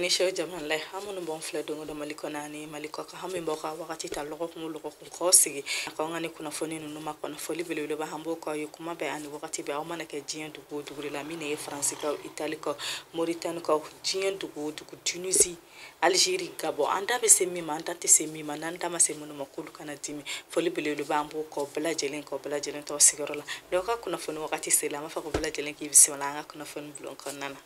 Ni sew jamana la an minnu b'an filɛ don o don Mali kɔnɔ ani Mali kɔ kan, an min b'aw ka wagati ta lɔgɔkun o lɔgɔkun k'aw sigi k'aw ka ni kunnafoni ninnu ma kɔnɔ. Foli belebeleba an b'o k'aw ye kuma bɛɛ ani wagati bɛɛ, aw mana kɛ diɲɛ dugu o dugu de la, min ye Faransikaw, Italikaw, Moritanikaw, diɲɛ dugu o dugu, Tunisie, Algérie, Gabon, an da bɛ se min ma, an da tɛ se min ma, n'an da ma se minnu ma k'olu kana dimi. Foli belebeleba an b'o k'aw bɛɛ lajɛlen, k'aw bɛɛ lajɛlen t'aw sigiyɔrɔ la. N'aw ka kunnafoni wagati sera, an b'a fɔ ko bɛɛ lajɛlen k'i bisimila an ka kunnafoni bulon kɔnɔna na.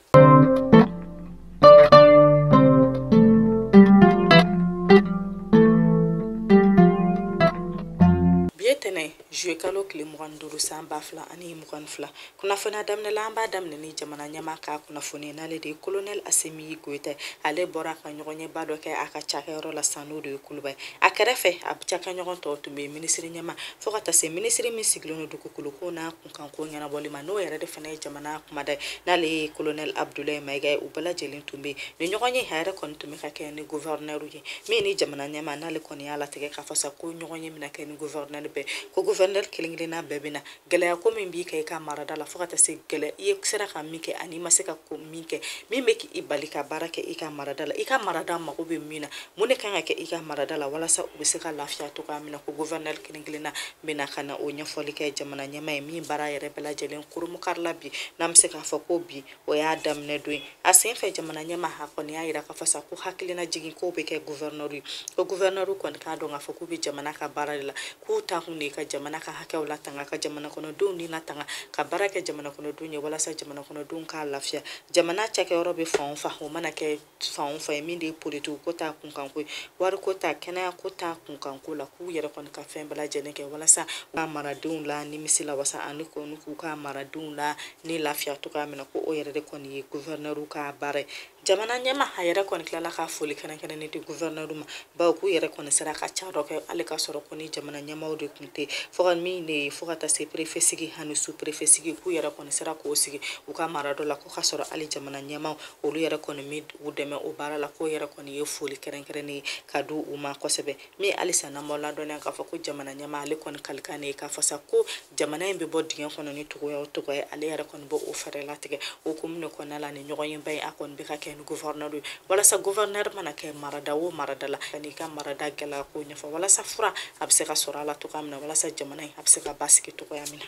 Bi ye tɛnɛ juillet kalo tile 25 san 2022. Kunnafoniya daminɛ la, an b'a daminɛ ni jamana ɲɛmaa ka kunnafoni, n'ale de ye colonel Assimi Goïta. Ale bɔra ka ɲɔgɔnyeba dɔ kɛ a ka cakɛyɔrɔ la sisan, n'o de ye Kuluba ye. A kɛrɛfɛ a cakɛɲɔgɔn tɔw tun bɛ minisiri ɲɛmaa, fo ka taa se minisiri min sigilen don dugukoloko n'a kunkanko ɲɛnabɔli ma, n'o yɛrɛ de fana ye jamana kumada ye, n'ale ye colonel Abdoulaye Maïga ye. U bɛɛ lajɛlen tun bɛ yen. Nin ɲɔgɔn ye a yɛrɛ kɔni tun bɛ ka kɛ ni gouverneur ye, min ni jamana ɲɛmaa n'ale kɔni y'a latigɛ k'a fɔ sa ko ɲɔgɔn ye bɛna kɛ ni gouverneur bɛɛ, ko gouverneur kelen kelenna bɛɛ bɛ na gɛlɛya ko min b'i kan i ka marada la, fo ka taa se gɛlɛya i ye sera ka min kɛ ani i ma se ka ko min kɛ, min bɛ k'i bali ka baara kɛ i ka marada la, i ka marada mago bɛ min na, mun de kan ka kɛ i ka marada la walasa u bɛ se ka lafiya cogoya min na, ko gouverneur kelen kelenna bɛ na ka na o ɲɛfɔli kɛ jamana ɲɛmaa ye, min baara yɛrɛ bɛɛ lajɛlen kurumukari la bi, n'an bɛ se k'a fɔ ko bi o y'a daminɛ don ye. A sen fɛ jamana ɲɛmaa a kɔni y'a yira k'a fɔ sa ko hakilina jigin k'o bɛ kɛ gouverneur ye, ko gouverneur kɔni k'a dɔn k'a fɔ k'u bɛ jamana ka baara de la, k'u ta kun de ye ka jamana ka hakɛw latanga, ka jamana kɔnɔdenw ni latanga, ka baara kɛ jamana kɔnɔdenw ye walasa jamana kɔnɔdenw k'a lafiya. Jamana cakɛyɔrɔ bɛ fan o fan, o mana kɛ fan o fan ye, min de ye politiki ko ta kunkanko ye, wariko ta, kɛnɛya ko ta kunkanko la, k'u yɛrɛ kɔni ka fɛn bɛɛ lajɛlen kɛ walasa u ka maradenw la nimisi la wasa ani kɔni k'u ka maradenw la ni lafiya cogoya min na, ko o yɛrɛ de kɔni ye gouverneur ka baara ye. Jamana ɲɛmaa a yɛrɛ kɔni tilala ka foli kɛrɛnkɛrɛnnen di gouverneur ma, bawo k'u yɛrɛ kɔni sera ka ca dɔ kɛ hali k'a sɔrɔ ko ni jamana ɲɛmaaw de tun tɛ, fo ka min de ye fo ka taa se préfet sigi ani sous préfet sigi, k'u yɛrɛ kɔni sera k'o sigi u ka mara dɔ la, ko k'a sɔrɔ hali jamana ɲɛmaaw olu yɛrɛ kɔni min u dɛmɛ o baara la, k'o yɛrɛ kɔni ye foli kɛrɛnkɛrɛnnen ye ka di u ma kosɛbɛ. Min halisa n'an b'aw ladɔnniya k'a fɔ ko jamana ɲɛmaa ale kɔni kalikan de ye k'a fɔ sa ko jamana in bɛ bɔ dingɛ kɔnɔ ni togoya o togoya ye, ale yɛrɛ kɔni b'o fɛɛrɛ latigɛ. O hukumu de kɔnɔna la, ni ɲɔgɔnyeba ye a kɔni bɛ ka kɛ ni gouverneur ye, walasa gouverneur mana kɛ marada o marada la, ka n'i ka marada gɛlɛya ko ɲɛfɔ, walasa fura a bɛ se ka sɔrɔ a la cogoya min na, walasa jamana in a bɛ se ka basigi cogoya min na.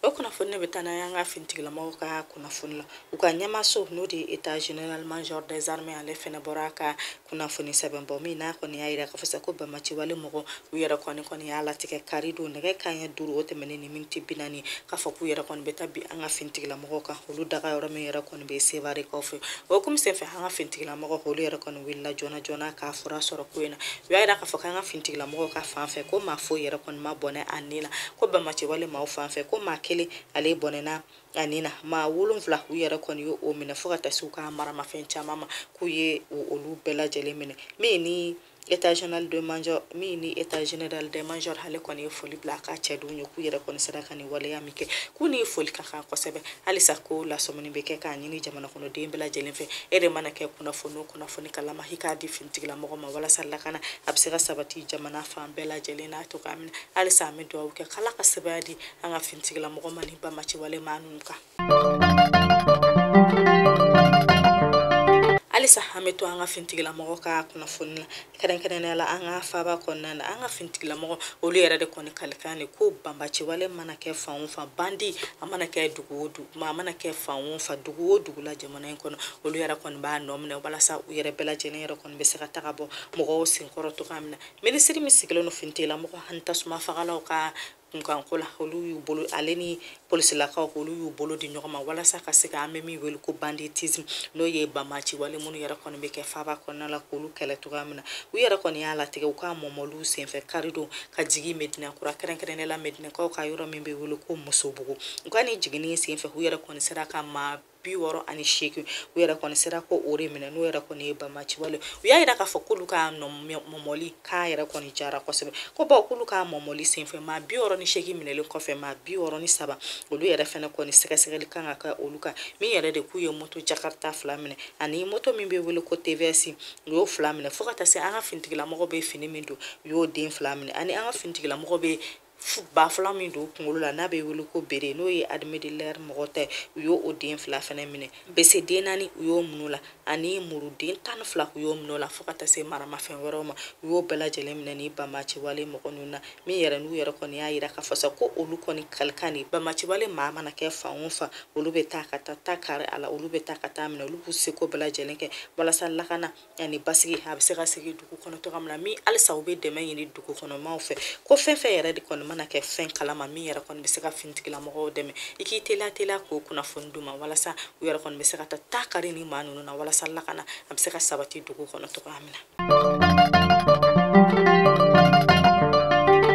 O kunnafoni bɛ taa n'a ye an ka finitigilamaw ka kunnafoni la. U ka ɲɛmaaso n'o de ye état général major des armées, ale fɛnɛ bɔra a ka kunnafoni sɛbɛn bɔ, min n'a kɔni y'a yira k'a fɔ sa ko bamaciwale mɔgɔ u yɛrɛ kɔni y'a latigɛ kari don nɛgɛ kanɲɛ 5 o tɛmɛnen ni miniti 40, k'a fɔ k'u yɛrɛ kɔni bɛ taa bi an ka finitigilamɔgɔw kan, olu daga yɔrɔ min yɛrɛ kɔni bɛ Sevarekaw fɛ. O hukumu senfɛ an ka finitigilamɔgɔw olu yɛrɛ kɔni wulila joona joona k'a fura sɔrɔ ko in na. U y'a yira k'a fɔ k'an ka finitigilamɔgɔw ka fan fɛ ko maa foyi yɛrɛ kɔni ma bɔnɛ a ni la, ko bamaciwale maaw fan fɛ ko maa kelen ale bɔnɛna a ni na, maa 7 u yɛrɛ kɔni ye o minɛ, fo ka taa se u ka maramafɛn caman ma k'u ye olu bɛɛ lajɛlen minɛ. Min ni état général de major, min ni état général des majors ale kɔni ye foli bila a ka cɛdenw ye, k'u yɛrɛ kɔni sera ka nin waleya min kɛ, k'u ni foli ka kan kosɛbɛ. Halisa ko lasɔmini bɛ kɛ k'a ɲini jamana kɔnɔden bɛɛ lajɛlen fɛ, e de mana kɛ kunnafoni o kunnafoni kalama, i k'a di finitigilamɔgɔ ma walasa lakana a bɛ se ka sabati jamana fan bɛɛ lajɛlen n'a cogoya min na. Halisa an bɛ dugawu kɛ k'Ala ka sebaaya di an ka finitigilamɔgɔ ma ni bamaciwale maa ninnu kan. Halisa an bɛ to an ka finitigilamɔgɔ ka kunnafoni la, kɛrɛnkɛrɛnnenya la an ka faaba kɔnɔna na, an ka finitigilamɔgɔ olu yɛrɛ de kɔni kalikan de ko banbaciwale mana kɛ fan o fan, bandi a mana kɛ dugu o dugu, a mana kɛ fan o fan, dugu o dugu la jamana in kɔnɔ, olu yɛrɛ kɔni b'a nɔ minɛ walasa u yɛrɛ bɛɛ lajɛlen yɛrɛ kɔni bɛ se ka taga bɔ mɔgɔw senkɔrɔ cogoya min na. Minisiri min sigilen don finitigilamɔgɔ ani tasuma fagalaw ka kunkanko la, olu y'u bolo, ale ni polisilakaw olu y'u bolo di ɲɔgɔn ma walasa ka se ka an bɛ min wele ko banditisme, n'o ye banbaciwale minnu yɛrɛ kɔni bɛ kɛ faaba kɔnɔna la k'olu kɛlɛ cogoya min na. U yɛrɛ kɔni y'a latigɛ u ka mɔmɔliw senfɛ karidon ka jigin Medina kura, kɛrɛnkɛrɛnnenya la Medinakaw ka yɔrɔ min bɛ wele ko Musobugu. U ka nin jiginni senfɛ u yɛrɛ kɔni sera ka maa 68 u yɛrɛ kɔni sera ko o de minɛ, n'o yɛrɛ kɔni ye banbaciwale. U y'a yira k'a fɔ k'olu ka mɔmɔli k'a yɛrɛ kɔni jara kosɛbɛ, ko bawo k'olu ka mɔmɔli senfɛ maa 68 minɛlen kɔfɛ, maa 63 olu yɛrɛ fɛnɛ kɔni sɛgɛsɛgɛli kan ka kɛ olu kan, min yɛrɛ de k'u ye moto Jakarta 2 minɛ ani moto min bɛ wele ko TVS, u y'o 2 minɛ, fo ka taa se an ka finitigilamɔgɔ bɛ fini min don u y'o den 2 minɛ, ani an ka finitigilamɔgɔ bɛ Ba fila min don kunkolo la n'a bɛ wele ko bere, n'o ye armée de l'air mɔgɔ tɛ, u y'o o den 2 fana minɛ. Bese den 4, u y'o minɛ la, ani muruden 12, u y'o minɛ la, fo ka taa se maramafɛn wɛrɛw ma. U y'o bɛɛ lajɛlen minɛ ni banbaanciwale mɔgɔ ninnu na. Min yɛrɛ n'u yɛrɛ kɔni y'a yira k'a fɔ sa ko olu kɔni kalikan de, banbaanciwale maa mana kɛ fan o fan, olu bɛ taa ka taa ta kari a la, olu bɛ taa ka taa minɛ. Olu b'u seko bɛɛ lajɛlen kɛ walasa lakana ani basigi a bɛ se ka segin dugu kɔnɔ cogoya min na. Min halisa u bɛ dɛmɛ ɲini dugu kɔnɔmaw fɛ ko fɛn fɛn yɛrɛ de kɔni mana kɛ fɛn kalama min yɛrɛ kɔni bɛ se ka finitigilamɔgɔw dɛmɛ, i k'i teliya teliya k'o kunnafoni d'u ma, walasa u yɛrɛ kɔni bɛ se ka taa ta kari ni maa ninnu na, walasa lakana a bɛ se ka sabati dugu kɔnɔ cogoya min na.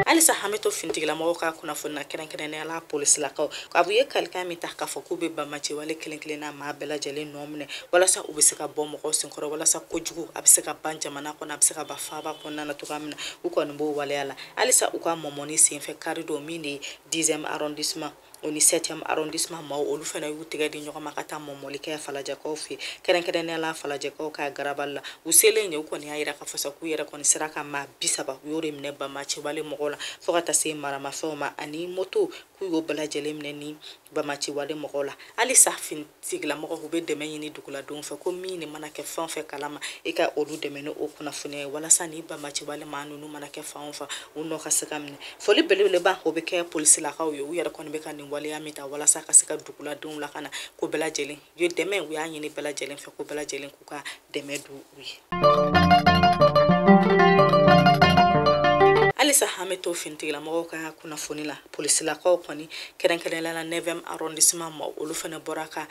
Halisa an bɛ to finitigilamɔgɔw ka kunnafoni na, kɛrɛnkɛrɛnnenya la polisilakaw. A ye kalikan min ta k'a fɔ k'u bɛ banbaanciwale kelen kelenna maa bɛɛ lajɛlen nɔ minɛ, walasa u bɛ se ka bɔ mɔgɔw senkɔrɔ, walasa kojugu a bɛ se ka ban jamana kɔnɔ, a bɛ se ka ban faaba kɔnɔna na cogoya min na, u kɔni b'o waleya la. Halisa u ka mɔmɔni senfɛ, kari don min de ye 10e arrondissement o ni 7e arrondissement maaw, olu fana y'u tɛgɛ di ɲɔgɔn ma ka taa mɔmɔli kɛ Falajɛkaw fɛ, kɛrɛnkɛrɛnnenya la Falajɛkaw ka garabali la. U selen yen, u kɔni y'a yira k'a fɔ sa k'u yɛrɛ kɔni sera ka maa 30, u y'o de minɛ banbaanciwale mɔgɔw la, fo ka taa se maramafɛnw ma ani moto, k'u y'o bɛɛ lajɛlen minɛ ni banbaanciwale mɔgɔw la. Halisa finitigilamɔgɔw, u bɛ dɛmɛ ɲini duguladenw fɛ ko min de mana kɛ fɛn o fɛn kalama, i ka olu dɛmɛ ni o kunnafoniya ye, walasa ni banbaanciwale maa ninnu mana kɛ fan o fan, u nɔ ka se ka minɛ. Foli belebeleba o bɛ kɛ polisilakaw ye, u yɛrɛ kɔni bɛ ka nin waleya min ta walasa ka se ka duguladenw lakana. Ko bɛɛ lajɛlen ye dɛmɛ, u y'a ɲini bɛɛ lajɛlen fɛ ko bɛɛ lajɛlen k'u ka dɛmɛ don u ye. Halisa an bɛ to finitigilamɔgɔw ka kunnafoni la. Polisilakaw kɔni, kɛrɛnkɛrɛnnenya la 9e arrondissement ma, olu fana bɔra ka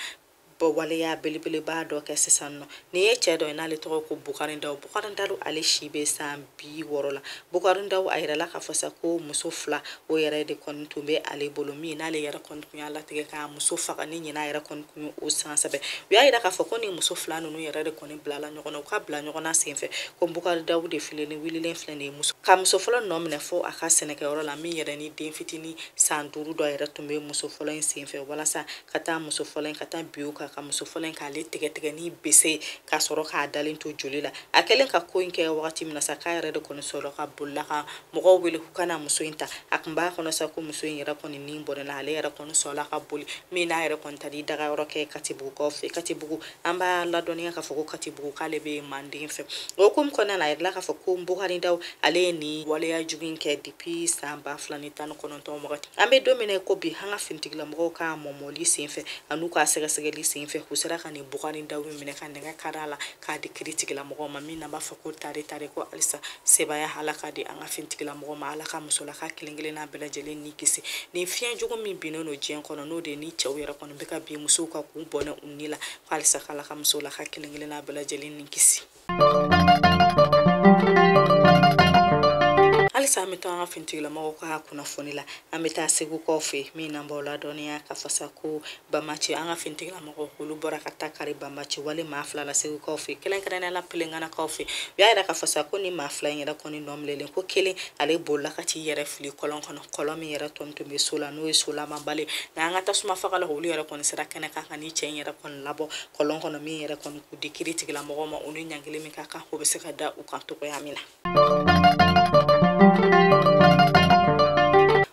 bɔ waleya belebeleba dɔ kɛ sisan nɔ. Nin ye cɛ dɔ ye n'ale tɔgɔ ko Bukari Daw. Bukari Daw, ale si bɛ san 60 la. Bukari Daw, a yɛrɛla k'a fɔ sa ko muso 2 o yɛrɛ de kɔni tun bɛ ale bolo, min n'ale yɛrɛ kɔni tun y'a latigɛ ka muso faga ni ɲinɛ yɛrɛ kɔni tun ye o san 3. U y'a yira k'a fɔ ko ni muso 2 ninnu yɛrɛ de kɔni bilala ɲɔgɔn na. U ka bila ɲɔgɔn na senfɛ, ko Bukari Daw de filennen wililen filɛ nin ye muso ka muso fɔlɔ nɔ minɛ fo a ka sɛnɛkɛyɔrɔ la, min yɛrɛ ni den fitinin san 5 dɔ yɛrɛ tun bɛ muso fɔlɔ in senfɛ, walasa ka taa muso fɔlɔ in ka taa bin o kan, ka muso fɔlɔ in k'ale tigɛ tigɛ ni bese, ka sɔrɔ k'a dalen to joli la. A kɛlen ka ko in kɛ wagati min na sa, k'a yɛrɛ de kɔni sɔrɔ ka bolila ka mɔgɔw wele k'u ka na muso in ta. A tun b'a kɔnɔ sa ko muso in yɛrɛ kɔni ni bɔnɛna. Ale yɛrɛ kɔni sɔrɔla ka boli, min n'a yɛrɛ kɔni taara i dagayɔrɔ kɛ Katibugukaw fɛ. Katibugu, an b'a ladɔnniya k'a fɔ ko Katibugu k'ale bɛ manden fɛ. O hukumu kɔnɔna na, a yɛrɛ k'a fɔ ko Bukari Daw, ale ye nin waleya jugu in kɛ depuis san 2019 wagati. An bɛ don min na ko bi, an ka finitigilamɔgɔw ka mɔmɔli senfɛ an'u ka sɛgɛsɛgɛli senfɛ, u sera ka nin Bukari Daw minɛ ka nɛgɛ kari a la k'a di kiiritigɛlamɔgɔw ma, min n'an b'a fɔ ko tare tare. Ko halisa sebaya Ala ka di an ka finitigilamɔgɔw ma, Ala ka musolaka kelen kelenna bɛɛ lajɛlen ni kisi nin fiɲɛ jugu min binnen don diɲɛ kɔnɔ, n'o de ni cɛw yɛrɛ kɔni bɛ ka bin musow kan k'u bɔnɛ u ni la. Ko halisa k'Ala ka musolaka kelen kelenna bɛɛ lajɛlen ni kisi. Halisa an bɛ to an ka finitigilamɔgɔw ka kunnafoni la. An bɛ taa Segukaw fɛ, min n'an b'aw ladɔnniya ka fasa ko banbaanci, an ka finitigilamɔgɔw, olu bɔra ka taa kari banbaanci wale maa 2 la Segukaw fɛ, kɛrɛnkɛrɛnnenya la Pelenganakaw fɛ. U y'a yira k'a fɔ sa ko ni maa 2 in yɛrɛ kɔni nɔ minɛlen, ko kelen ale bolila ka t'i yɛrɛ fili kɔlɔn kɔnɔ, kɔlɔn min yɛrɛ tɔni tun bɛ so la, n'o ye so labanbali. Nka an ka tasuma fagala, olu yɛrɛ kɔni sera kɛnɛ kan ka ni cɛ in yɛrɛ kɔni labɔ kɔlɔn kɔnɔ, min yɛrɛ kɔni k'u di kiiritigɛlamɔgɔw ma, u ni ɲangili min ka kan, o bɛ se ka da u kan cogoya min na.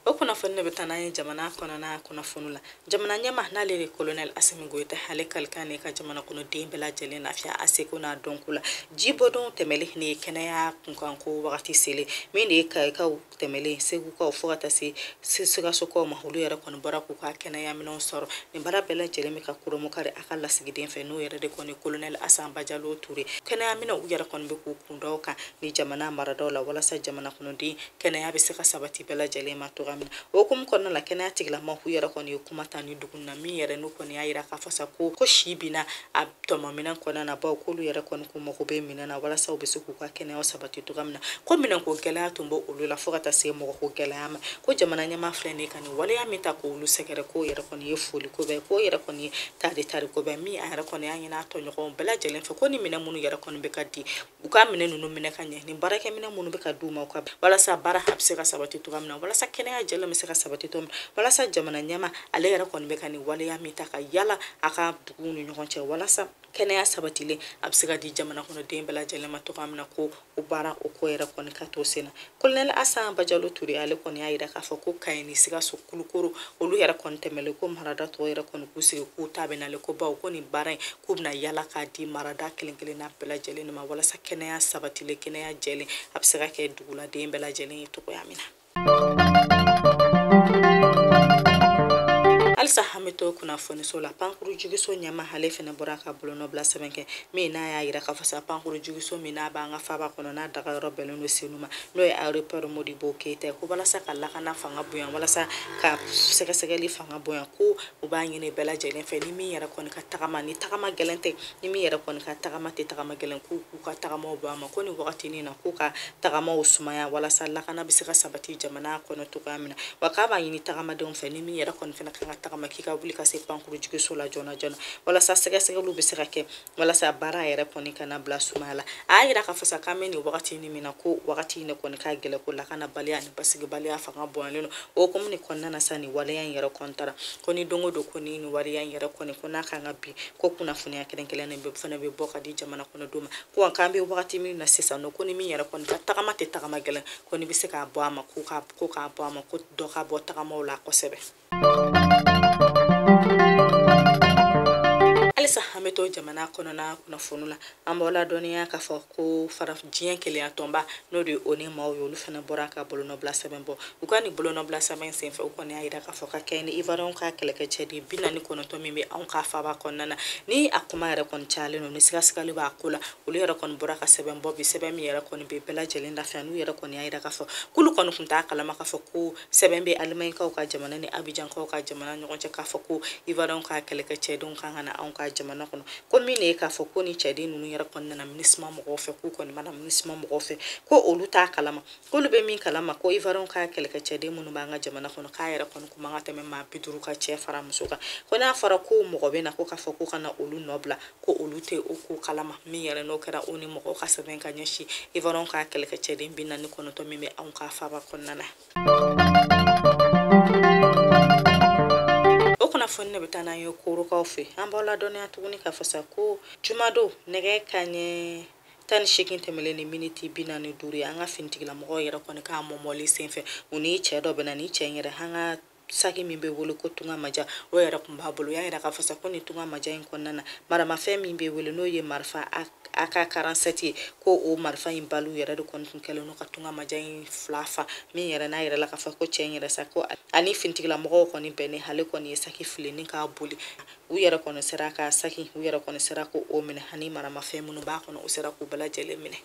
O kunnafoni de bɛ taa n'an ye jamana kɔnɔna kunnafoni la. Jamana ɲɛma, n'ale de colonel Asimi Goyita, ale kalikan ne ka jamana kɔnɔden bɛɛ lajɛlen lafiya a seko n'a dɔnko la. Jibɔdon tɛmɛlen nin ye kɛnɛya kunkanko wagati selen, min de ye Kayikaw tɛmɛlen, Segukaw, fo ka taa se Sikasokaw ma, olu yɛrɛ kɔni bɔra k'u ka kɛnɛya minɛnw sɔrɔ. Nin baara bɛɛ lajɛlen bɛ ka kurumukari a ka lasigiden fɛ, n'o yɛrɛ de kɔni colonel Asan Bajalo Ture. Kɛnɛya minɛnw, u yɛrɛ kɔni bɛ k'u kunda kan ni jamana maradaw la, walasa jamana kɔnɔden kɛnɛya bɛ se ka sabati bɛɛ lajɛlen ma cogoya min na. O hukumu kɔnɔna la, kɛnɛya tigilamɔgɔw yɛrɛ kɔni ye kuma ta ni dugu na, min yɛrɛ n'u kɔni y'a yira k'a fɔ sa ko si binna a tɔmɔminɛn kɔnɔna na, bawo k'olu yɛrɛ kɔni k'u mago bɛ minɛn na walasa u bɛ se k'u ka kɛnɛyaw sabati cogoya min na. Ko minɛnko gɛlɛya tun bɛ olu la fo ka taa se mɔgɔko gɛlɛya ma. Ko jamana ɲɛmaa filɛ nin ye ka nin waleya min ta k'olu sɛgɛrɛ, k'o yɛrɛ kɔni ye foli ko bɛɛ, k'o yɛrɛ kɔni ye tari tari ko bɛɛ. Min a yɛrɛ kɔni y'a ɲini a tɔɲɔgɔnw bɛɛ lajɛlen fɛ ko ni minɛn minnu yɛrɛ kɔni bɛ ka di, u ka minɛn ninnu minɛ ka ɲɛ, ni baarakɛminɛn minnu bɛ ka d'u ma, u ka walasa baara a bɛ se ka sabati cogoya min na, walasa kɛnɛya jɛlen bɛ se ka sabati cogo min walasa jamana ɲɛmaa ale yɛrɛ kɔni bɛ ka nin waleya min ta ka yala a ka duguw ni ɲɔgɔn cɛ walasa kɛnɛya sabatilen a bɛ se ka di jamana kɔnɔden bɛɛ lajɛlen ma cogoya min na ko o baara o ko yɛrɛ kɔni ka to sen na. Colonel Asan Bajalo Ture ale kɔni y'a yira k'a fɔ ko Kayi ni Sikaso Kulukoro olu yɛrɛ kɔni tɛmɛlen ko marada tɔw yɛrɛ kɔni k'u sigi k'u ta bɛ nale ko bawo ko nin baara in k'u bɛna yala k'a di marada kelen kelenna bɛɛ lajɛlen ma walasa kɛnɛya sabatilen kɛnɛya jɛlen a bɛ se ka kɛ duguladen bɛɛ lajɛlen ye cogoya min na. Halisa an bɛ to kunnafoniso la pankuru jigiso ɲɛmaa ale fɛnɛ bɔra ka bolonɔbila sɛbɛn kɛ min n'a y'a yira k'a fɔ sa pankuru jigiso min n'a b'an ka faaba kɔnɔ n'a dagayɔrɔ bɛnnen don Senu ma n'o ye aéroport Modibo Keyita ye ko walasa ka lakana fanga bonya walasa ka sɛgɛsɛgɛli fanga bonya ko u b'a ɲini bɛɛ lajɛlen fɛ ni min yɛrɛ kɔni ka tagama ni tagama gɛlɛn tɛ ni min yɛrɛ kɔni ka tagama tɛ tagama gɛlɛn k'u ka tagamaw bɔ a ma ko nin wagatinin na k'u ka tagamaw sumaya walasa lakana bɛ se ka sabati jamana kɔnɔ cogoya min na wa k'a b'a ɲini tagamadenw fɛ ni min yɛrɛ kɔni fana kan ka tagama k'i ka wuli ka se pankuru jigiso la joona joona walasa sɛgɛsɛgɛliw bɛ se ka kɛ walasa baara yɛrɛ kɔni kana bila sumaya la. A y'a yira k'a fɔ sa k'an bɛ nin wagati min na ko wagati in de kɔni ka gɛlɛn ko lakanabaliya ni basigibaliya fanga bonyalen don o hukumu de kɔnɔna na sa nin waleya in yɛrɛ kɔni taara ko ni don o don ko ni nin waleya in yɛrɛ kɔni ko n'a kan ka bin ko kunnafoniya kɛrɛnkɛrɛnnen bɛɛ fana bɛ bɔ ka di jamana kɔnɔdenw ma ko wa k'an bɛ wagati min na sisan nɔ ko ni min yɛrɛ kɔni ka tagama tɛ tagama gɛlɛn ko ni bɛ se k'a bɔ a ma ko k'a bɔ a ma ko dɔ ka bɔ tagamaw la kosɛbɛ. Halisa an bɛ to jamana kɔnɔna kunnafoni la an b'aw ladɔnniya k'a fɔ ko diɲɛ kelenya tɔnba n'o de ye ONU maaw ye olu fana bɔra ka bolonɔbila sɛbɛn bɔ u ka nin bolonɔbila sɛbɛn senfɛ u kɔni y'a yira k'a fɔ ka kɛɲɛ ni Ivoiriyɛnw ka kɛlɛkɛcɛden 49 min bɛ anw ka faaba kɔnɔna na ni a kuma yɛrɛ kɔni cayalen don ni sigasigaliw b'a ko la olu yɛrɛ kɔni bɔra ka sɛbɛn bɔ bi sɛbɛn min yɛrɛ kɔni bɛ bɛɛ lajɛlen lafiya n'u yɛrɛ kɔni y'a yira k'a fɔ k'olu kɔni tun t'a kalama k'a fɔ ko sɛbɛn bɛ Alimaɲikaw ka jamana ni Abijankaw ka jamana ɲɔgɔn cɛ k'a fɔ ko Ivoiriyɛnw ka kɛlɛkɛcɛdenw kan ka na anw ka jamana kɔnɔ ko min de ye k'a fɔ ko ni cɛden ninnu yɛrɛ kɔni nana MINUSMA mɔgɔw fɛ k'u kɔni mana MINUSMA mɔgɔw fɛ ko olu t'a kalama k'olu bɛ min kalama ko Ivoiriyɛnw ka kɛlɛkɛcɛden minnu b'an ka jamana kɔnɔ k'a yɛrɛ kɔni kun man ka tɛmɛ maa 50 ka cɛ fara muso kan ko n'a fɔra ko mɔgɔ bɛ na ko k'a fɔ ko ka na olu nɔ bila ko olu tɛ o ko kalama min yɛrɛ n'o kɛra o ni mɔgɔw ka sɛbɛn ka ɲɛsin Ivoiriyɛnw ka kɛlɛkɛcɛden 49 min bɛ anw ka faaba kɔnɔna na. O kunnafoni de bɛ taa n'an ye korokaw fɛ an b'aw ladɔnniya tuguni k'a fɔ sa ko jumadon nɛgɛ kanɲɛ 18 tɛmɛlen ni miniti 45 ye an ka finitigilamɔgɔw yɛrɛ kɔni k'a mɔmɔli senfɛ u ni cɛ dɔ bɛna ni cɛ in yɛrɛ an ka saki min bɛ wele ko tunga maja o yɛrɛ kun b'a bolo y'a yira k'a fɔ sa ko nin tunga maja in kɔnɔna na maramafɛn min bɛ wele n'o ye marifa AK-47 ye ko o marifa in balu yɛrɛ de kɔni tun kɛlen don ka tunga maja in fila fa min yɛrɛ n'a yɛrɛ la k'a fɔ ko cɛ in yɛrɛ sa ko ani finitigilamɔgɔw kɔni bɛnnen ale kɔni ye saki fili ni k'a boli u yɛrɛ kɔni sera ka saki u yɛrɛ kɔni sera k'o minɛ ani maramafɛn minnu b'a kɔnɔ u sera k'u bɛɛ lajɛlen minɛ.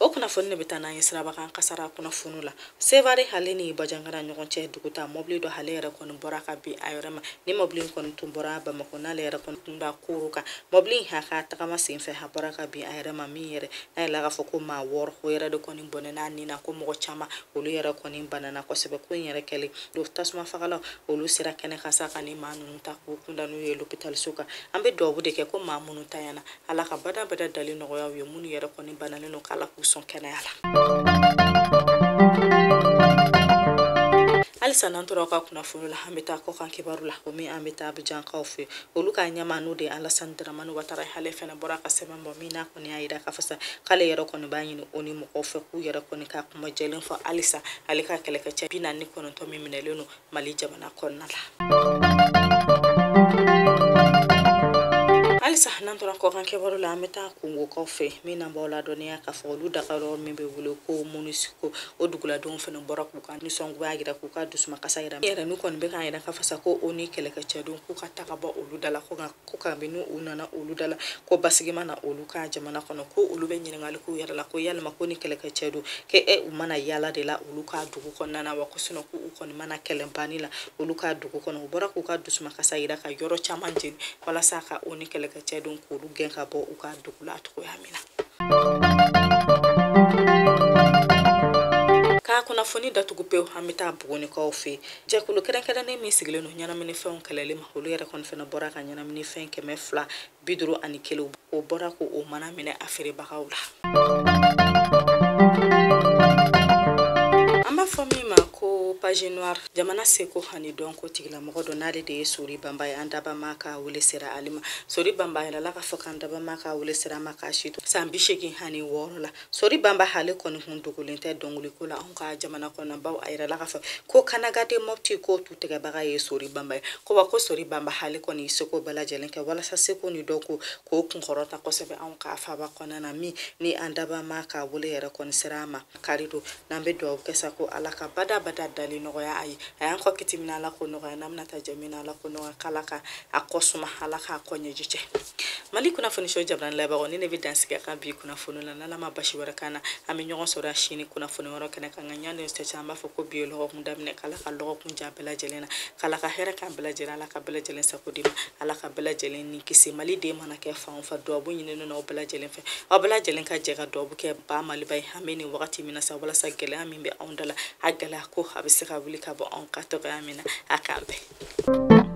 O kunnafoni de bɛ taa n'an ye sirabakan kasara kunnafoniw la Sevare ale ni Bajankara ɲɔgɔn cɛ duguta mɔbili dɔ ale yɛrɛ kɔni bɔra ka bin a yɛrɛ ma ni mɔbili in kɔni tun bɔra Bamakɔ n'ale yɛrɛ kɔni tun da koro kan mɔbili in a ka tagama senfɛ a bɔra ka bin a yɛrɛ ma min yɛrɛ n'a yɛrɛ k'a fɔ ko maa 6 o yɛrɛ de kɔni bɔnɛ n'a nin na ko mɔgɔ caman olu yɛrɛ kɔni banana kosɛbɛ ko in yɛrɛ kɛlen don tasuma fagalaw olu sera kɛnɛ kan sa ka ni maa ninnu ta k'u kunda n'u ye lopitaliso kan an bɛ dugawu de kɛ ko maa minnu tanyana Ala ka bada bada dali nɔgɔya u ye minnu yɛrɛ kɔni banalen don k'Ala k'u sɔn kɛnɛya la. Halisa n'an tora aw ka kunnafoni la an bɛ taa kɔkan kibaru la o min an bɛ taa Abijankaw fɛ olu ka ɲɛmaa n'o de ye Alassane Dramane Ouattara ale fana bɔra ka sɛbɛn bɔ min n'a kɔni y'a yira k'a fɔ sa k'ale yɛrɛ kɔni b'a ɲini o ni mɔgɔw fɛ k'u yɛrɛ kɔni ka kuma jɛlen fɔ halisa ale ka kɛlɛkɛcɛ 49 min minɛlen don Mali jamana kɔnɔna la. Halisa n'an tora kɔkan kibaru la an bɛ taa Kongokaw fɛ min n'an b'aw ladɔnniya k'a fɔ olu dagayɔrɔ min bɛ wele ko MONUSCO o duguladenw fana bɔra k'u ka nisɔngoya yira k'u ka dusumakasa yira yɛrɛ n'u kɔni bɛ k'a yira k'a fɔ sa ko o ni kɛlɛkɛcɛdenw k'u ka taga bɔ olu da la ko kabini u nana olu da la ko basigi ma na olu ka jamana kɔnɔ ko olu bɛ ɲininkali k'u yɛrɛ la ko yalima ko ni kɛlɛkɛcɛdenw k'e u mana yaala de la olu ka dugu kɔnɔna na wa ko sinɔn k'u kɔni mana kɛlɛ banni la olu ka dugu kɔnɔ u bɔra k'u ka dusumakasa yira ka yɔrɔ caman jeni walasa ka o ni kɛlɛkɛcɛdenw k'olu gɛn ka bɔ u ka dugu la cogoya min na. K'a kunnafoni datugu pewu an bɛ taa Bugunikaw fɛ jɛkulu kɛrɛnkɛrɛnnen min sigilen don ɲɛnaminifɛnw kɛlɛli ma olu yɛrɛ kɔni fana bɔra ka ɲɛnaminifɛn 251 o bɔra k'o mana minɛ a feerebagaw la. Page noire jamana seko ani dɔnko tigilamɔgɔ dɔ n'ale de ye Sori Banba ye, an dabama ka wele sera ale ma. Sori Banba yɛrɛ la k'a fɔ k'an dabama ka wele sera a ma k'a si to san 86 la. Sori Banba ale kɔni kun dogolen tɛ dɔnkiliko la anw ka jamana kɔnɔ, baw a yɛrɛ la k'a fɔ ko Kanaga de Mopti ko tu tigɛbaga ye Sori Banba ye. Ko wa ko Sori Banba ale kɔni seko bɛɛ lajɛlen kɛ walasa seko ni dɔnko k'o kunkɔrɔta kosɛbɛ anw ka faaba kɔnɔna na, min ni an dabama ka wele yɛrɛ kɔni sera a ma kari don. N'an bɛ dugawu kɛ sa ko Ala ka bada bada dali nɔgɔya a ye, a y'an kɔ kiti min na, Ala ko nɔgɔya, n'an bɛna taa jɛ min na, Ala ko nɔgɔya, k'Ala ka a kɔ suma, Ala k'a kɔ ɲɛji cɛ. Mali kunnafoni so jabarani labagaw, ni ne bɛ dan sigi a kan bi kunnafoni la. N'Ala ma basi wɛrɛ kan na, an bɛ ɲɔgɔn sɔrɔ a sini kunnafoni wɛrɛ kɛnɛ kan. Nka ɲani cɛ, an b'a fɔ ko bi ye lɔgɔkun daminɛ, k'Ala ka lɔgɔkun diya bɛɛ lajɛlen na, k'Ala ka hɛrɛ k'an bɛɛ lajɛlen, Ala ka bɛɛ lajɛlen sago di ma, Ala ka bɛɛ lajɛlen ni kisi. Mali den mana kɛ fan o fan, duwawu ɲininen don aw bɛɛ lajɛlen fɛ, aw bɛɛ lajɛlen ka jɛ ka duwawu kɛ ba Maliba ye an bɛ nin wagati min na sa, walasa gɛlɛya min bɛ anw da la, a gɛlɛya ko a bɛ se ka wuli ka bɔ anw ka tɔgɔya min na. A k'an bɛn.